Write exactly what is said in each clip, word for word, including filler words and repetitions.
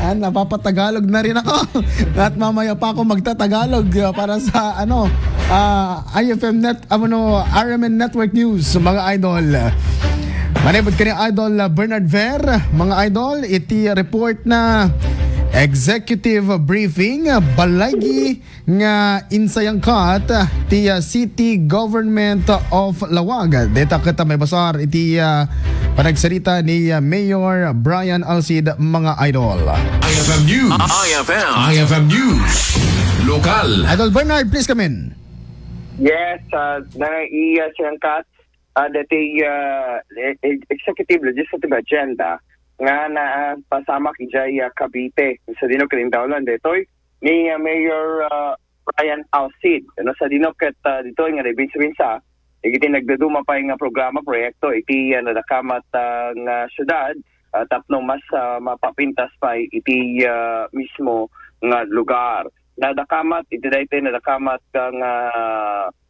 Ah, napapatagalog na rin ako. At mamaya pa ako magtatagalog, ah, para sa, ano, ah, I F M Net, ano, R M N Network News, mga idol. Manibod kani Idol, ah, Bernard Ver, mga idol, iti report na executive briefing, ah, balay nga insayangkat ti, ah, City Government of Laoag. Deta ket maibasar iti, ah, panagsarita ni, ah, Mayor Brian Alcid, mga idol. I F M News. I F M. I F M News. Lokal. Idol Bernard, please come in. Yes, ah, na iya siyangkat, ah, dati, ah, e-, e-, executive legislative agenda nga napasamak idiay, ah, Cavite. Sa dino kinindawlan detoy ni, ah, Mayor, ah, Brian Alcid. Ano, sa dino ket, ah, ditoy nga nagbinsa-binsa, iti nagdaduma pay nga programa, proyekto, iti, ah, nadakamat, ah, nga syudad, ah, tapno mas, ah, mapapintas pay iti, ah, mismo nga lugar. Nadakamat, iti daytoy nadakamat nga,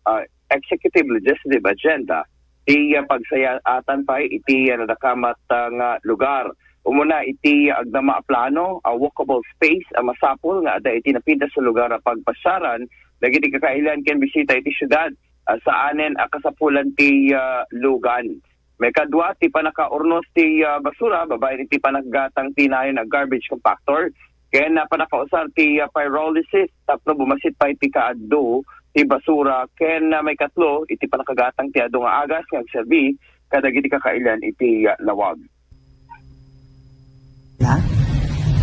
ah, executive legislative agenda, ti, ah, pagsayaatan pay iti, ah, nadakamat, ah, nga lugar. Umuna iti agdama a plano, a walkable space a masapul nga adda iti napintas a lugar a pagpasiaran dagiti kakailian ken bisita iti siudad, ah, saanen a kasapulan ti, ah, lugan. Maikadua, ti pannakaurnos ti, ah, basura babaen iti panaggatang ti nayon a garbage compactor ken, ah, pannakausar ti, ah, pyrolysis tapno bumasit pay ti kaadu ti basura ken, ah, maikatlo, iti pannakagatang ti adu nga agas nga agserbi kadagiti kakailian iti, ah, lawag.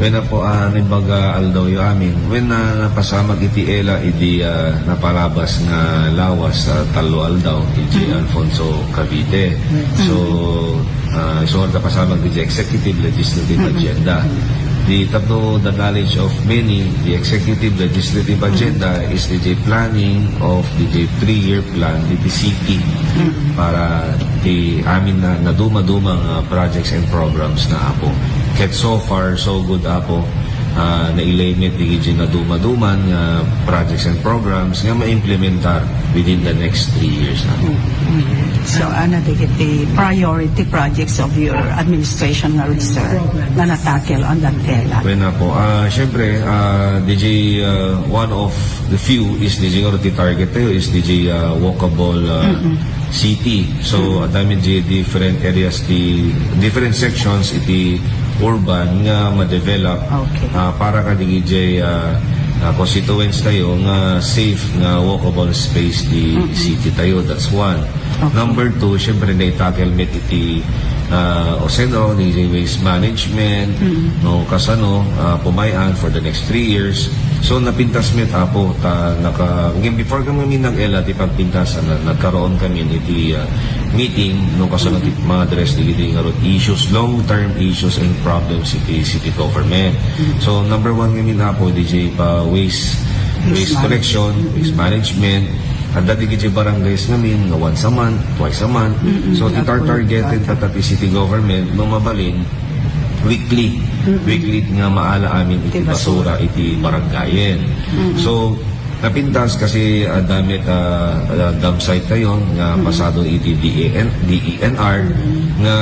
Wen, Apo, ah, naimbag a aldawyo amin. Wen, ah, napasamak iti ela idi, ah, napalabas nga lawas, ah, tallo aldaw, D J Alfonso Cavite. So, ah, isu nga napasamak iti executive legislative agenda. Di tapno the knowledge of many, the executive legislative agenda is the planning of the three-year plan iti city para ti amin a naduma-duma nga projects and programs na, Apo. Ket so far, so good, Apo. Ah, nailimit dagiti naduma-duman nga projects and programs nga maimplementar within the next three years, Apo. So, ano dagiti priority projects of your administration nga, sir, nga natackle on that ela? Wen, Apo. Ah, syempre, ah, D J, ah, one of the few is D J nga ti target tayo is D J, ah, walkable, ah, city. So, adda mi di different areas, di different sections iti urban nga ma-develop, ah, para kadagiti, ah, ah, constituents tayo nga safe nga walkable space ti city tayo. That's one. Number two, syempre, naitackle met iti, ah, OSENO, the waste management, no, kasano, ah, pumay-an for the next three years. So, napintas met, Apo, ta naka-, ngem before kami nag-ela ti pagpintas, ah, na-, nagkaroon kami iti, ah, meeting, no, kasano ti ma-address dagiti ngarud issues, long-term issues and problems iti city government. So, number one ngamin, Apo, D J pa waste, waste collection, waste management, Adda dagiti barangays ngamin nga once a month, twice a month. So, ti tar-targeten tatta ti city government, no mabalin, weekly. Weekly nga maala amin iti basura iti barangayen. So, napintas kasi adda met, ah, ah, dump site tayo nga pasado iti D E N, D E N R nga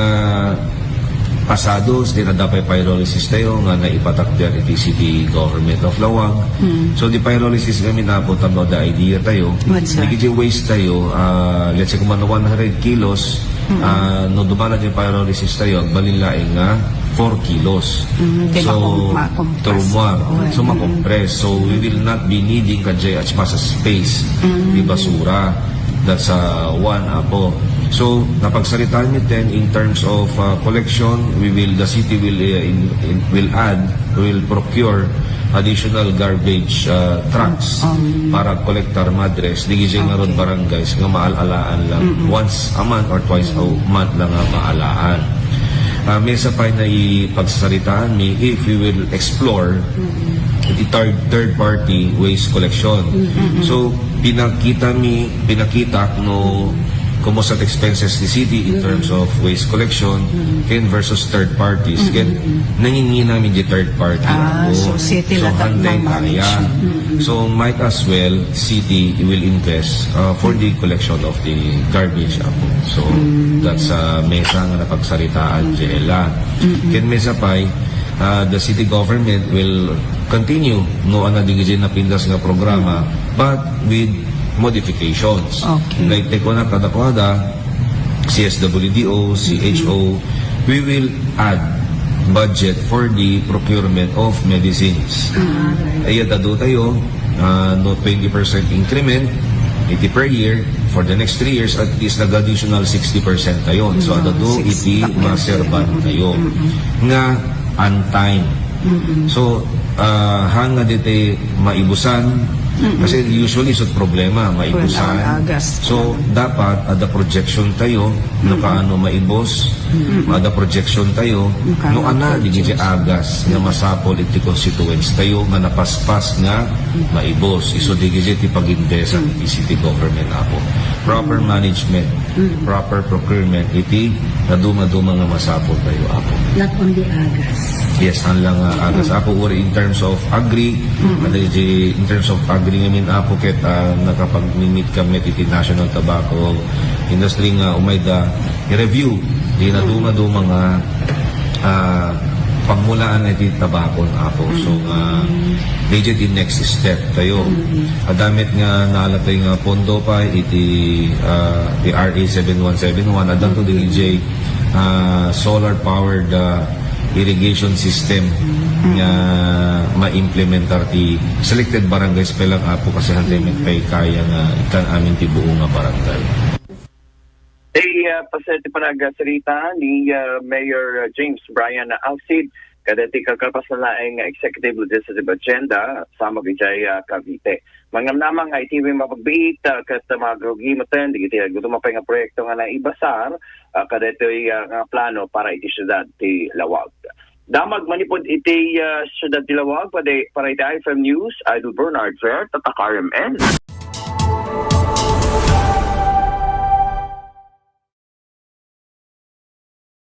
pasado, then adda pay pyrolysis tayo nga naipatakder iti city government of Laoag. So, di pyrolysis kami, Apo, tapno adda idea tayo. Dagiti waste tayo, ah, let's say, kung ano, one hundred kilos, ah, no dumala di pyrolysis tayo, agbalin laeng nga four kilos. So, makompress. So, makompress. So, we will not be needing kadjay as much as space di basura. That's, uh, one, Apo. So, napagsaritaan mi then in terms of, uh, collection, we will, the city will, uh, in, in, will add, will procure additional garbage, uh, trucks para kolektar, ma-address dagiti ngarud barangays nga maal-alaan lang once a month or twice a month lang nga maalaan. Uh, mesa pay nga ipagsaritaan mi if we will explore iti third, third party waste collection. So, pinakita mi, pinakitak no kumusta ti expenses ti city in terms of waste collection ken versus third parties. Ken nanginginam iti third party, Apo. So, city la ta handa iti kaya. So, might as well, city will invest, uh, for the collection of the garbage, Apo. So, that's, uh, mesa nga napagsaritaan, Jella. Ken mesa pay, Uh, the city government will continue no ania dagiti napintas nga programa, but with modifications. Okay. Like, ti kunak kadakuada, C S W D O, C H O, we will add budget for the procurement of medicines. Ay, adu tayo, uh, no twenty percent increment, iti per year, for the next three years, at least nag-additional sixty percent tayo. So, adu iti maserban tayo. Nga on time. So, uh, haan nga dita maibusan, kasi usually, isut' problema, maibusan. So, dapat, ada projection tayo, no kaano maibus, ada projection tayo, no ania dagiti agas nga masapul iti constituents tayo, nga napaspas nga maibus. Isu dagiti ti pag-invest iti city government, Apo. Proper management, proper procurement, iti naduma-duma nga masapul tayo, Apo. Not only agas. Yes, haan lang nga agas, Apo, or in terms of agri, ada iti, in terms of agri ngamin, Apo, ket, ah, nakapag-meet kami iti National Tobacco Industry nga umayda i-review di naduma-duma nga, ah, pagmulaan iti tabakon, Apo. So, nga, medyo di next step tayo. Adda met nga naala tayo nga pondo pa iti, ah, ti R A seven one seven one, adda to D J, ah, solar powered, ah, irrigation system nga maimplementar ti selected barangays pa lang, Apo, kasi haan tayo met pay kaya nga ikkan amin ti buo nga barangay. Ti, ah, paset ti panagsarita ni, ah, Mayor, ah, James Brian Alcid, kadagiti kalpasan laeng nga executive legislative agenda, sama idiay, ah, Cavite. Mangnamnama nga iti mapagbiit, ah, ket maagrugi metten dagiti agduduma pay nga proyekto nga naibasar, ah, kadagitoy, ah, nga plano para iti siudad ti Laoag. Damag manipud iti, ah, siudad ti Laoag, para iti I F M News, Idol Bernard Fer, Tatak R M N.